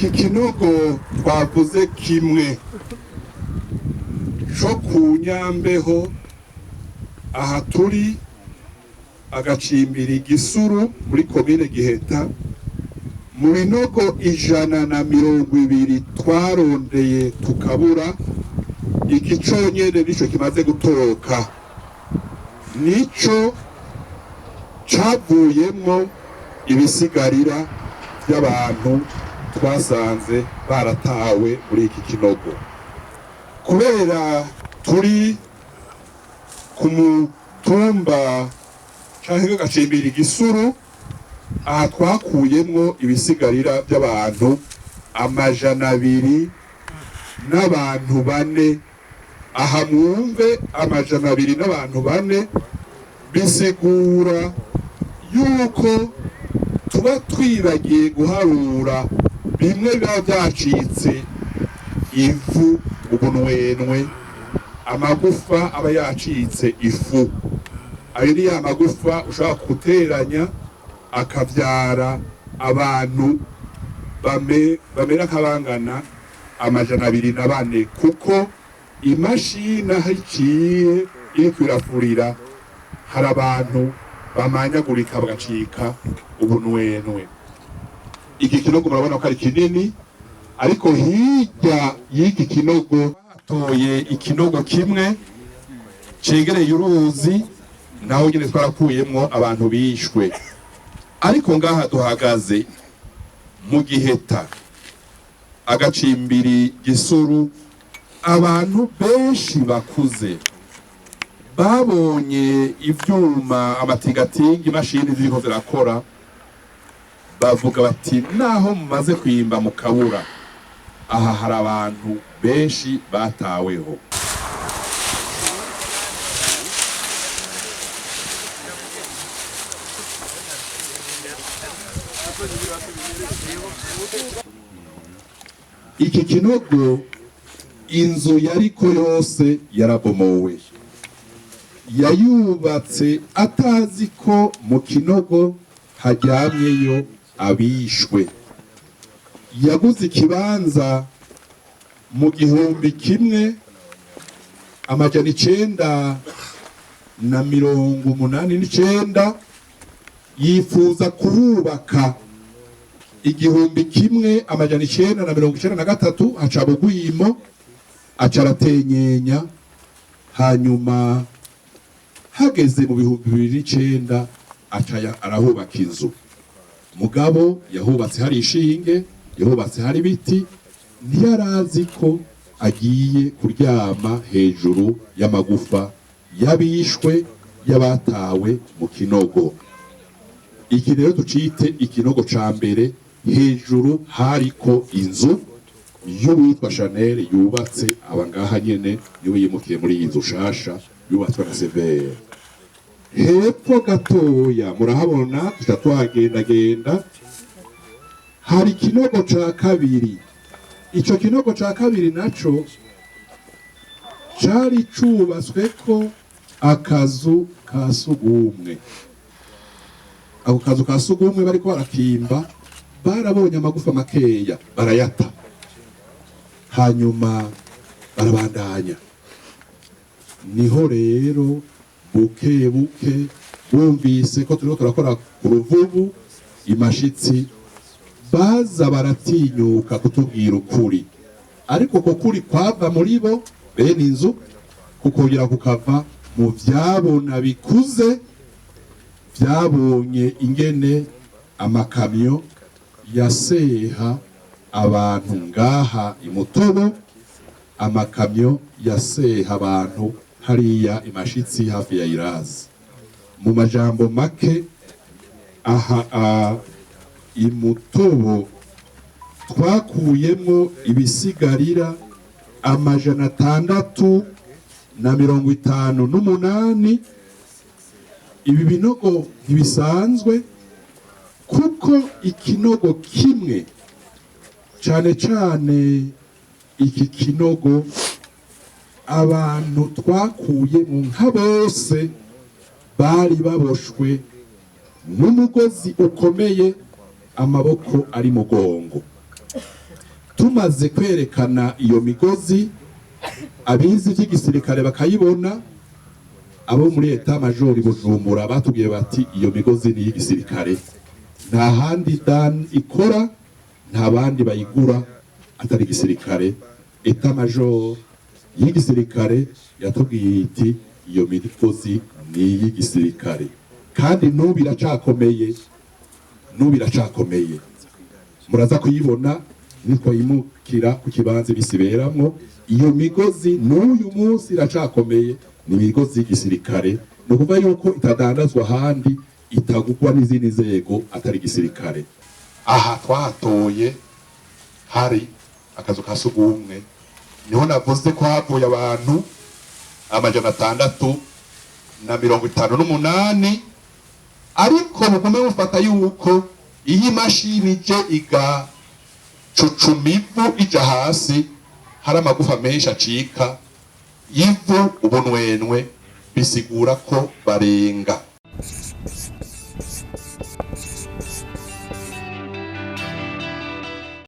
Iki kinogo twavuze kimwe co ku Nyambeho, aha turi agacimbiri Gisuru muri komine Giheta, mu binogo 120 twarondeye tukabura, iki conyene nico kimaze gutoka, nico cavuyemwo ibisigarira by'abantu twasanze baratawe muri iki kinogo. Kubera turi ku mutumba canke agacimbiri Gisuru, aha twakuyemwo ibisigarira by'abantu 204. Aha mwumve, 204, bisigura yuko tuba twibagiye guharura bimwe biba byacitse ivu, ubunwenwe, amagufa aba yacitse ifu. Ayo ni ya magufa ushobora guteranya akavyara abantu bamera nk'abangana 204, kuko imashini aho iciye iriko irafurira hari abantu bamanyagurika bagacika ubunwenwe. Iki kinogo murabona ko ari kinini, ariko hirya y'iki kinogo hatoye ikinogo kimwe cegereye uruzi, naho nyene twarakuyemwo abantu bishwe. Ariko ngaha duhagaze mu Giheta, agacimbiri Gisuru, abantu benshi bakuze babonye ivyuma, amatingatinga, imashini ziriko zirakora, bavuga bati: "Naho mumaze kwimba mukabura, aha hari abantu benshi bataweho." Iki kinogo inzu yariko yose yarabomowe. Yayubatse atazi ko mu kinogo haryamyeyo abishwe. Yaguze ikibanza mu 1989, yifuza kuhubaka. 1993 haca bugwimo, aca aratenyenya. Hanyuma hageze mu 2009 aca arahubaka inzu. Mugabo yahubatse hari ishinge, yahubatse hari ibiti, ntiyarazi ko agiye kuryama hejuru y'amagufa y'abishwe, y'abatawe mu kinogo. Iki rero tucite ikinogo ca mbere. Hejuru hariko inzu y'uwitwa Chanel yubatse aba ngaha nyene, niwe yimukiye muri iyi nzu shasha yubatswe na Severe. Hepfo gatoya murahabona, tuca tuhagendagenda, hari ikinogo ca kabiri. Ico kinogo ca kabiri naco cari cubatsweko akazu ka sugumwe. Ako kazu ka sugumwe bariko barakimba barabonye amagufa makeya, barayata, hanyuma barabandanya. Niho rero buke buke bumvise ko turiko turakora ku ruvubu, imashitsi baza baratinyuka kutubwira ukuri. Ariko uko kuri kwava muri bo bene inzu, kukongera kukava mu vyabona bikuze vyabonye ingene amakamyo yaseha abantu ngaha imutobo, amakamyo yaseha abantu hariya imashitsi hafi ya Irazi. Mu majambo make, aha imutobo twakuyemwo ibisigarira 658. Ibi binogo ntibisanzwe, kuko ikinogo kimwe, cane cane iki kinogo, abantu twakuyemo nka bose bari baboshwe n'umugozi ukomeye, amaboko ari mugongo. Tumaze kwerekana iyo migozi, abizi ivy'igisirikare bakayibona, abo muri état-major Bujumbura batubwiye bati: "Iyo migozi ni iy'igisirikare, nta handi dan ikora, nta bandi bayigura atari igisirikare." État-major y'igisirikare yatubwiye iti: "Iyo migozi ni iy'igisirikare." Kandi n'ubu iracakomeye, n'ubu iracakomeye. Muraza kuyibona nitwayimukira ku kibanza bisiberamwo. Iyo migozi n'uyu munsi iracakomeye, ni imigozi y'igisirikare. Ni ukuvuga yuko itadandazwa ahandi, itagugwa n'izindi nzego atari igisirikare. Aha twahatoye hari akazu ka sugumwe, niho navuze ko havuye abantu 658. Ariko mugume mufata yuko iyo imashini ije igacucuma ivu ija hasi, hari amagufa menshi acika y'ivu, ubunwenwe, bisigura ko barenga.